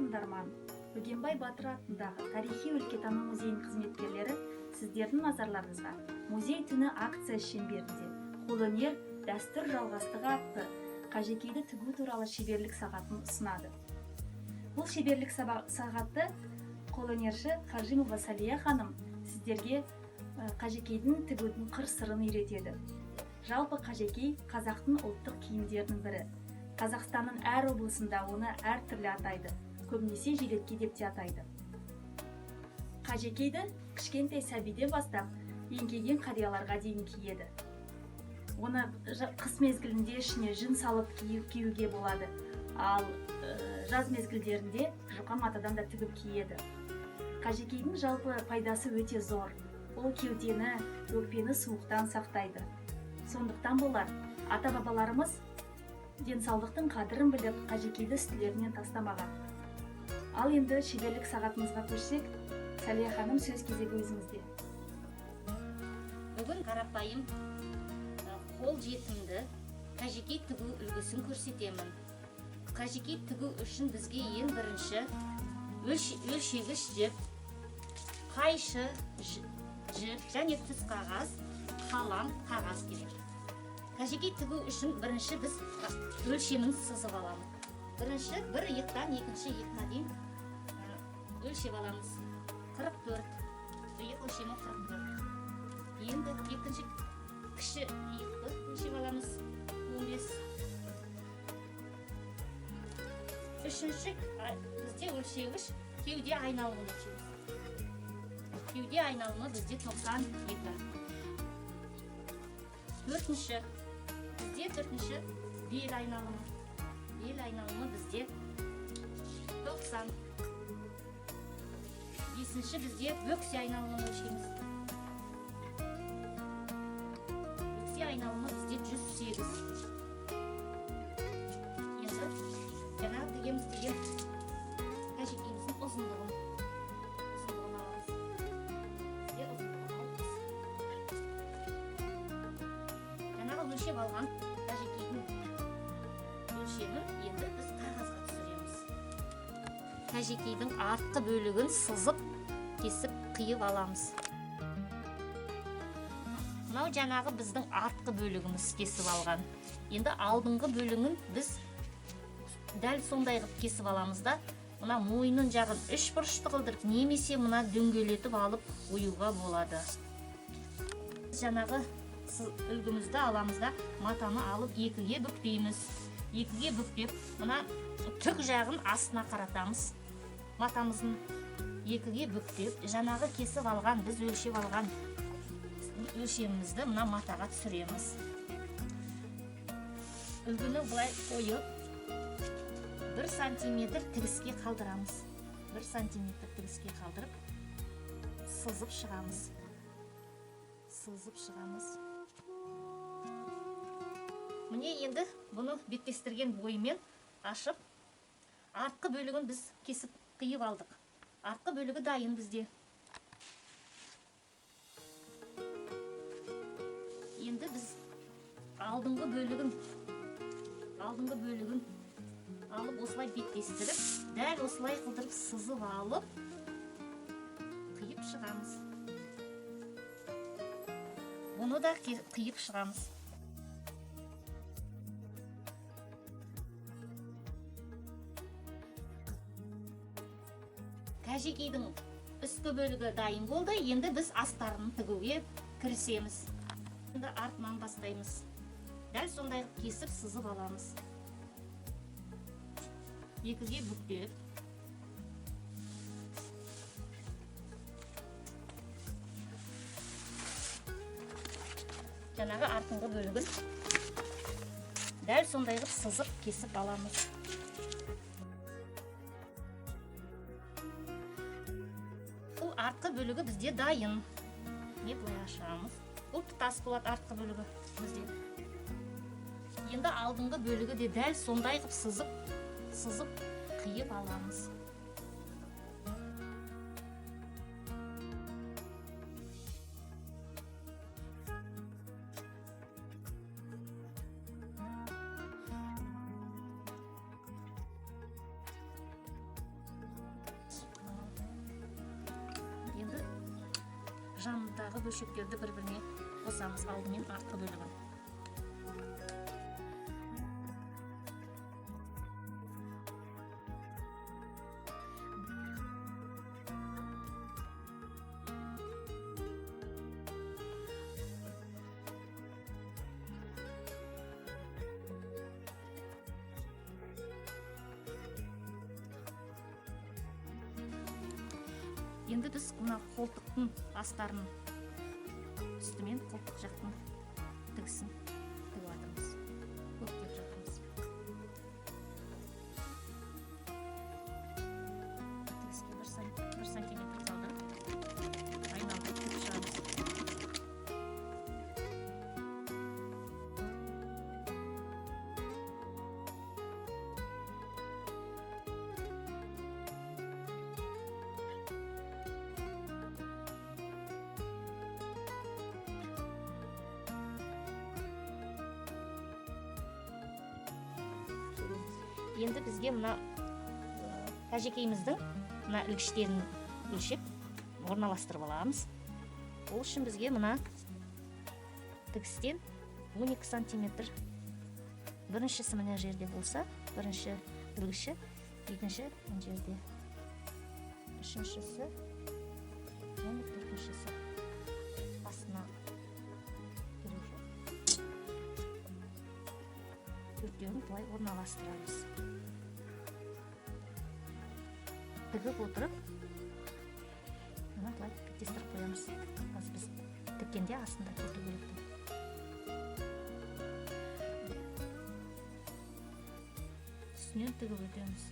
Тыңдарман, Бөгенбай батыр атындағы тарихи өлкетану музейінің қызметкерлері сіздердің назарларыңызға «Музей түні» акция шеңберінде «Қолөнер – дәстүр жалғастығы» атты қажекейді тігу туралы шеберлік сағатын ұсынады. Бұл шеберлік сағатты қолөнерші Қажимова Салия ханым сіздерге қажекейдің тігудің қыр сырын үйретеді. Жалпы, қажекей – қазақтың ұлттық киімдерінің бірі. Қазақстанның әр облысында оны әртүрлі атайды, көбінесе желетке деп те атайды. Қажекейді кішкентай сәбиден бастап еңкейген қарияларға дейін киеді. Оны қыс мезгілінде ішіне жүн салып киюге болады, ал жаз мезгілдерінде жұқа матадан да тігіп киеді. Қажекейдің жалпы пайдасы өте зор: ол кеудені, өкпені суықтан сақтайды. Сондықтан болар, ата бабаларымыз денсаулықтың қадірін біліп, қажекейді үстілерінен тастамаған. Ал енді шеберлік сағатымызға көшсек. Сәлия ханым, сөз кезегі өзіңізде. Бүгін қарапайым, қол жетімді қажекей тігу үлгісін көрсетемін. Қажекей тігу үшін бізге ең бірінші өлшегіш жіп, қайшы, жіп және түс қағаз, қалам, қағаз керек. Қажекей тігу үшін бірінші біз өлшемін сызып аламыз. Бірінші бір иықтан екінші иыққа дейін өлшеп аламыз. 44, иық өлшемі 44. Енді екінші кіші иықты өлшеп аламыз, 15. Үшінші бізде өлшегіш кеуде айналымын өлшейміз. Кеуде айналымы бізде 92. Төртінші бізде, төртінші бел айналымы. Бел айналымы бізде 90. Бесінші бізде бөксе айналымын өлшейміз. Бөксе айналымы бізде 108. Енді жаңағы тігеміз деген әжекейіміздің ұзындығын аламыз. Бізде ұзындығы 60. Жаңағы өлшеп алған әжекейдің өлшемін енді біз қағазға түсіреміз. Әжекейдің артқы бөлігін сызып, кесіп, қиып аламыз. Мынау жаңағы біздің артқы бөлігіміз кесіп алған. Енді алдыңғы бөлігін біз дәл сондай қылып кесіп аламыз да, мына мойнын жағын үш бұрышты қылдырып немесе мына дөңгелетіп алып оюға болады. Жаңағы үлгімізді аламыз да, матаны алып, екіге бүктейміз. Екіге бүктеп, мына түк жағын астына қаратамыз. Матамыздың екіге бүктеп, жаңағы кесіп алған, біз өлшеп алған өлшемімізді мына матаға түсіреміз. Үлгіні былай қойып, 1 сантиметр тігіске қалдырамыз. 1 сантиметр тігіске қалдырып, сызып шығамыз, сызып шығамыз. Міне, енді бұны беттестірген бойымен ашып, артқы бөлігін біз кесіп, қиып алдық. Артқы бөлігі дайын бізде. Енді біз алдыңғы бөлігін алып, осылай беттестіріп, дәл осылай қылдырып сызып алып, қиып шығамыз. Бұны да қиып шығамыз. Кәжекейдің үсткі бөлігі дайын болды. Енді біз астарын тігуге кірісеміз. Енді артынан бастаймыз. Дәл сондай қылып кесіп, сызып аламыз, екіге бүктеп. Жаңағы артыңғы бөлігін дәл сондай қылып сызып, кесіп аламыз. Бұл артқы бөлігі бізде дайын. Не, былай ашамыз, бұл тұтас болады артқы бөлігі бізде. Енді алдыңғы бөлігі де дәл сондай қылып сызып, қиып аламыз. Жаңағы бөлшектерді бір-біріне қосамыз, алдымен артқы бөлігін. Енді біз мына қолтықтың астарын үстімен қолтық жақтың тігісін тігіп жатырмыз, көктеп жатырмыз. Тігіске 1 сантиметр қалдырып айналдырып тігіп шығамыз. Енді бізге мына әжекейіміздің мына ілгіштерін өлшеп орналастырып аламыз. Ол үшін бізге мына тігістен 12 сантиметр, біріншісі мына жерде болса, бірінші ілгіші, екінші мына жерде, үшіншісі және төртіншісі астына керек жоқ. Төртеуін былай орналастырамыз. Тігіп отырып, мына былай беттестіріп қоямыз. Қазір біз тіккенде астында кету керек. Үстінен тігіп өтеміз.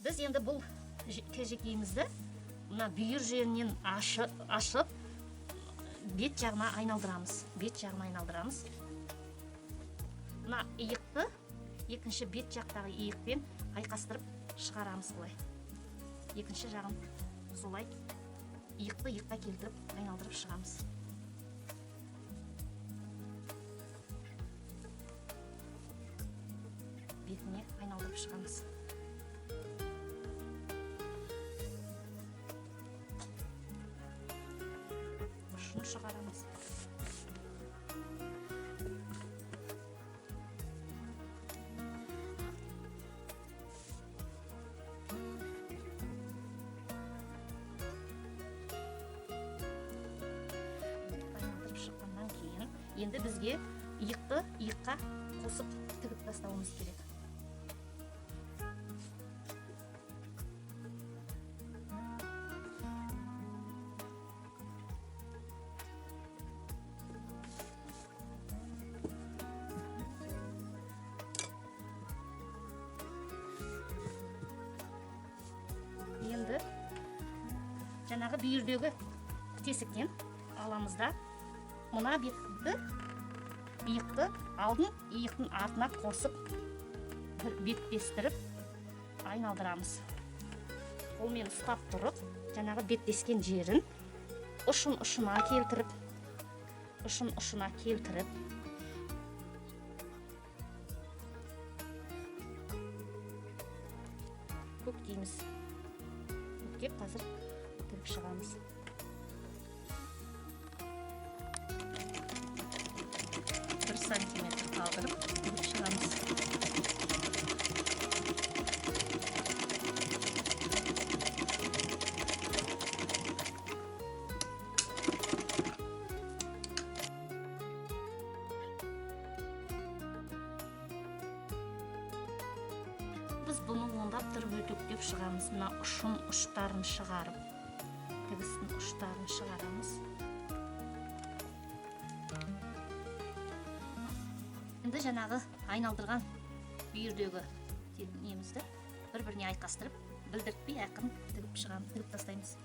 Біз енді бұл кәжекейімізді мына бүйір жерінен ашып бет жағына айналдырамыз. Бет жағына айналдырамыз. Мына иықты екінші бет жақтағы иықпен айқастырып шығарамыз былай. Екінші жағын солай иықты иыққа келтіріп айналдырып шығамыз. Бетіне айналдырып шығамыз. Ұшын шығарамыз. Айналдырып шыққаннан кейін енді бізге иықты иыққа қосып тігіп тастауымыз керек. Енді жаңағы бүйірдегі тесіктен аламыз да мына бетті иықты алдын иықтың артына қосып бір беттестіріп айналдырамыз. Қолмен ұстап тұрып жаңағы беттескен жерін ұшын ұшына келтіріп, ұшын ұшына келтіріп көктейміз. Көктеп қазір тігіп шығамыз. 1 сантиметр қалдырып тігіп шығамыз. Біз бұны оңдап тұрып өтөктеп шығамыз. Мына ұшын ұштарын шығарып, тігістің ұштарын шығарамыз. Енді жаңағы айналдырған бүйірдегі немізді Бір біріне айқастырып, білдіртпей ақырын тігіп шығамыз, тігіп тастаймыз.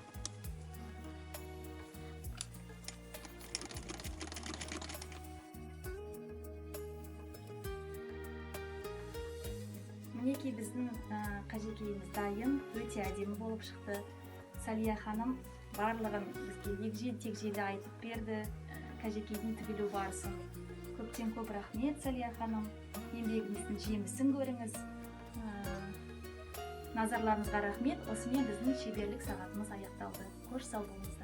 Мінекей, біздің қажекейіміз дайын, өте әдемі болып шықты. Салия ханым барлығын бізге егжей тегжейлі айтып берді, қажекейдің тігілу барысын. Көптен көп рахмет, Салия ханым, еңбегіңіздің жемісін көріңіз. Назарларыңызға рахмет. Осымен біздің шеберлік сағатымыз аяқталды. Қош сау болыңыздар.